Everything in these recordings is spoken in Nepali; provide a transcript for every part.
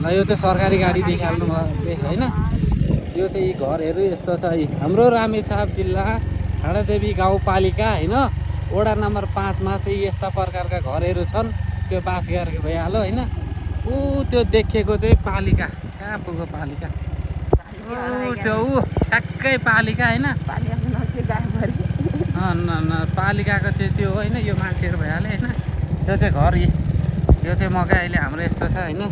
यो चाहिँ सरकारी गाडी देखिहाल्नु भयो होइन। यो चाहिँ घरहरू यस्तो छ। हाम्रो रामेछाप जिल्ला ठाडादेवी गाउँपालिका होइन, वडा नम्बर 5 मा चाहिँ यस्ता प्रकारका घरहरू छन्। त्यो बास गरेको भइहाल्यो होइन। त्यो देखेको चाहिँ पालिका, कहाँ पुग्यो पालिका, त्यो ठ्याक्कै पालिका होइन। पालिकाको चाहिँ त्यो होइन, यो मान्छेहरू भइहाल्यो होइन। त्यो चाहिँ घर, यो चाहिँ मकै अहिले हाम्रो यस्तो छ होइन।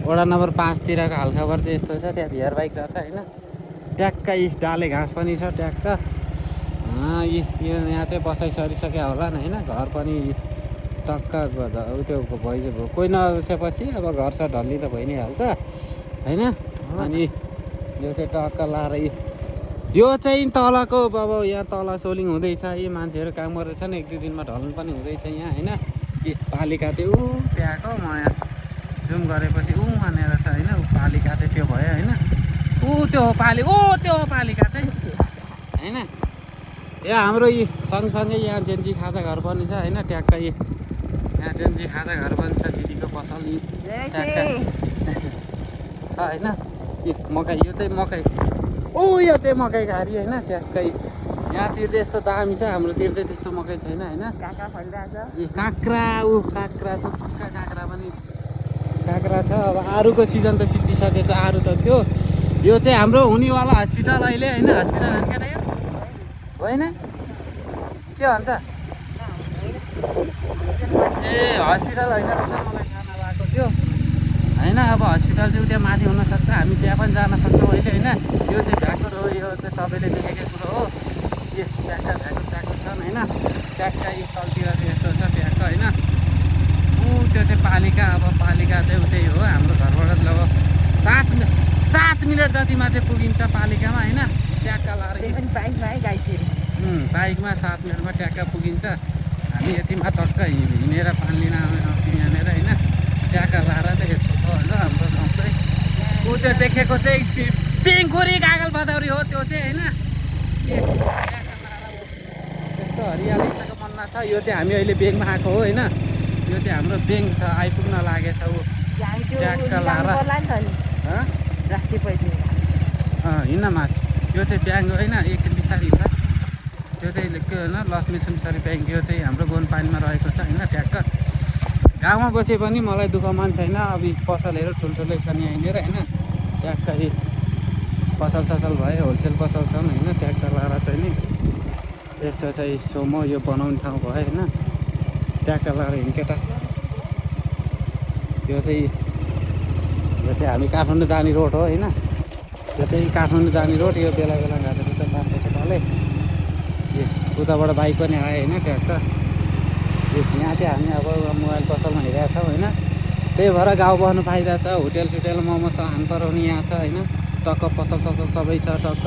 वडा नम्बर 5 तिरको हालखबर चाहिँ यस्तो छ। त्यहाँ भियर बाइक रहेछ होइन। ट्याक्कै डाले घाँस पनि छ ट्याक्क। यहाँ चाहिँ बसाइ सरिसक्यो होला नि होइन। घर पनि टक्क त्यो भइसक्यो, कोही नबसेपछि अब घर सर ढल्ली त भइ नै हाल्छ होइन। अनि यो चाहिँ टक्क लाएर यो चाहिँ तलको अब यहाँ तल सोलिङ हुँदैछ। यी मान्छेहरू काम गर्दैछन्, 1-2 दिनमा ढल्नु पनि हुँदैछ यहाँ होइन। पालिका चाहिँ त्यहाँको म यहाँ जुम गरेपछि वहाँनिर छ होइन। पालिका चाहिँ त्यो भयो होइन। त्यो हो पालिका चाहिँ होइन। यहाँ हाम्रो यी सँगसँगै यहाँ जेन्जी खाजा घर पनि छ होइन। ट्याक्कै यहाँ जेन्जी खाजा घर पनि छ। दिदीको पसल ट्याक्क छ होइन। मकै, यो चाहिँ मकै, यो चाहिँ मकै घारी होइन। ट्याक्कै यहाँतिर चाहिँ यस्तो दामी छ, हाम्रोतिर चाहिँ त्यस्तो मकै छैन होइन। काँक्रा फलिरहेछ, काँक्रा पनि काँक्रा छ। अब आरुको सिजन त सिद्धिसकेछ, आरु त थियो। यो चाहिँ हाम्रो हुनेवाला हस्पिटल अहिले होइन। हस्पिटल हान्केन यो होइन, के भन्छ हस्पिटल होइन रहेछ, मलाई थाहा नभएको थियो होइन। अब हस्पिटल चाहिँ त्यहाँ माथि हुनसक्छ, हामी त्यहाँ पनि जान सक्छौँ अहिले होइन। यो चाहिँ भ्याकुर हो, यो चाहिँ सबैले देखेकै कुरो हो। भ्याकुर छन् होइन। ट्याक्क यो तलतिर चाहिँ यस्तो छ ट्याक्क होइन। त्यो चाहिँ पालिका। अब पालिका चाहिँ उतै हो हाम्रो घरबाट लगभग 7 मिनट जतिमा चाहिँ पुगिन्छ पालिकामा होइन। ट्याक्क लाएर बाइकमा 7 मिनटमा ट्याक्क पुगिन्छ। हामी यतिमा टक्क हिँडेर पानी लिन आउँथ्यौँ यहाँनिर होइन। ट्याक्क लाएर चाहिँ यस्तो छ होइन हाम्रो गाउँ चाहिँ। त्यो देखेको चाहिँ पेङखोरी कागल बदौरी हो त्यो चाहिँ होइन। त्यस्तो हरियाली मनमा छ। यो चाहिँ हामी अहिले बेङमा आएको हो होइन। यो चाहिँ हाम्रो बेङ छ, आइपुग्न लागेछ ऊ ट्याक्क लाएर हिँड्न माथि। यो चाहिँ ब्याङ्क होइन, एकछिन बिस्तारै हिँड्छ। त्यो चाहिँ के होइन, लक्ष्मी सुनसरी ब्याङ्क। यो चाहिँ हाम्रो गोनपानीमा रहेको छ होइन। ट्याक्क गाउँमा बसे पनि मलाई दुःख मन छैन। अब पसलहरू ठुल्ठुलै छन् यहाँनिर होइन। ट्याक्क पसल भयो, होलसेल पसल छन् होइन। ट्याक्क लाएर चाहिँ नि यस्तो चाहिँ सोमो यो बनाउने ठाउँ भयो होइन। ट्याक्क लाएर हिँडकेटा। यो चाहिँ हामी काठमाडौँ जाने रोड हो होइन। यो चाहिँ काठमाडौँ जाने रोड। यो बेला घाटेको छ बाटो केटाले। उताबाट बाइक पनि आयो होइन। ट्याक्क यहाँ चाहिँ हामी अब मोबाइल पसलमा हिँडेका छौँ होइन। त्यही भएर गाउँ बस्नु फाइदा छ। होटेल मोमो खानु पराउने यहाँ छ होइन। टक्क पसल सबै छ टक्क।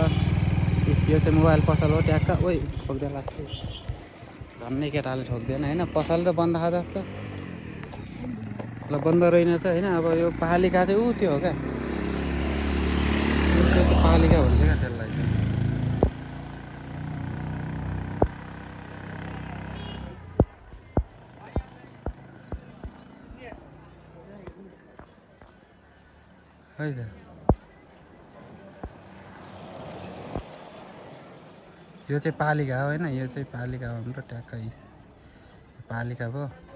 यो चाहिँ मोबाइल पसल हो ट्याक्क। ठोक्दै लाग्छ झन्नै केटाले ठोक्दैन होइन। पसल त बन्द जस्तो ल बन्द रहेनछ होइन। अब यो पालिका चाहिँ त्यो हो क्या, पालिका भन्छ क्या त्यसलाई चाहिँ। खै त यो चाहिँ पालिका हो होइन। यो चाहिँ पालिका हो हाम्रो ट्याक्कै पालिका भयो।